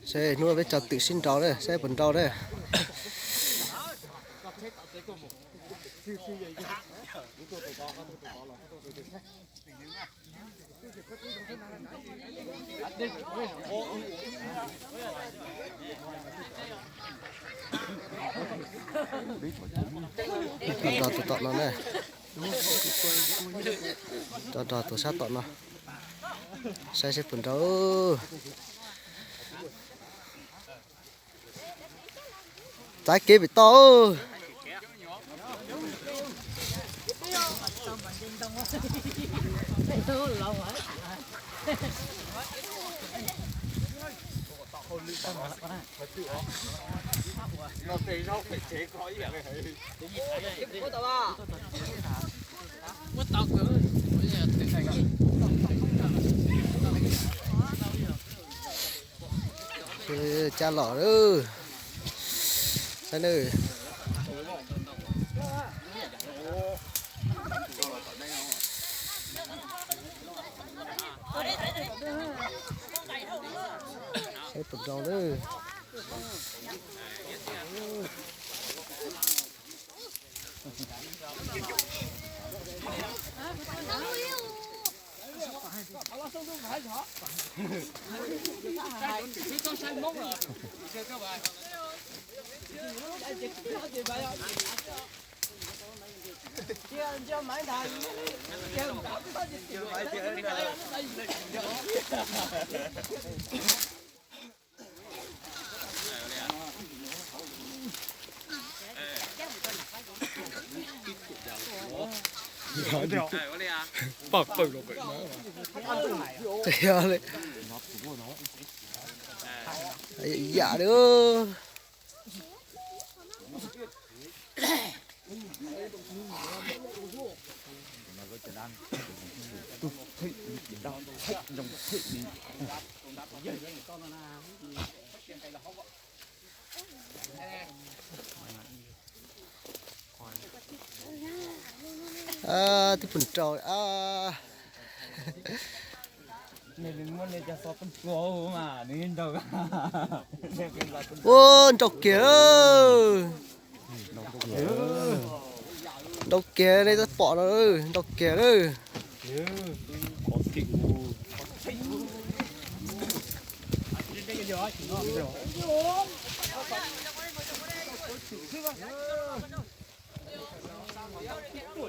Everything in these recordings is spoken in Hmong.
Seb hnub no peb tso twm sib nraus na, seb puas nraus na. Nrog tus tom no na. Nrog, nrog tus sab tom no. Saib seb puas nraus. Txav kev pem toj. Cab los lawm. Saib nawb. Saib puas nraus nawb. Yam li. Twb pus nraus a. Ua nraus kiag lawm. Nraus kiag nej twb pom no, nraus kiag lawm.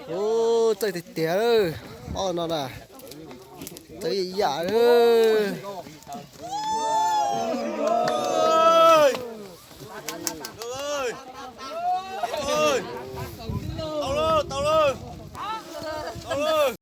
Ub, txawj tiag tiag lawm. Ob no na, txawj yam lawm.